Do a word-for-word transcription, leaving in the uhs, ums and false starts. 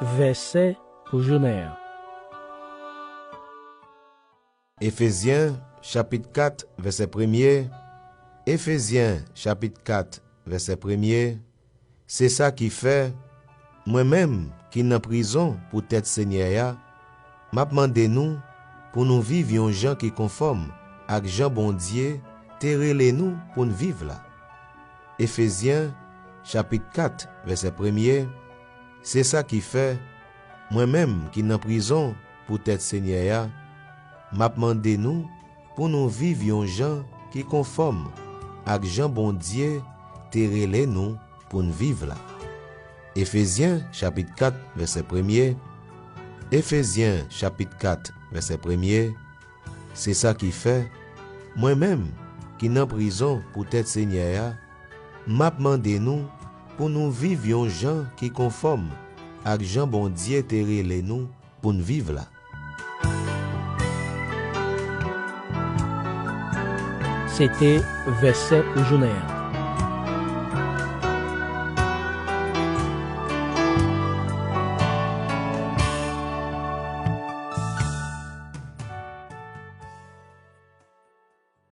Vèsè pou jounen an. Efezyen, chapit kat, vèsè premye. Efezyen, chapit kat, vèsè premye. Se sa ki fè, mwen menm ki nan prizon poutèt Senyè a, m ap mande nou pou nou viv yon jan ki konfòm ak jan Bondye te rele nou pou n viv la. Efezyen, chapit kat, vèsè premye. Se sa ki fè, mwen menm ki nan prizon poutèt Senyè a, m ap mande nou pou nou viv yon jan ki konfòm ak jan Bondye te rele nou pou n viv la. Efezyen, chapit kat, vèsè premye. Efezyen, chapit kat, vèsè premye. Se sa ki fè, mwen menm ki nan prizon poutèt Senyè a, m ap mande nou pou nou viv yon jan ki konfòm ak jan Bondye te rele nou pou n viv la. Se te vèsè pou jounen an.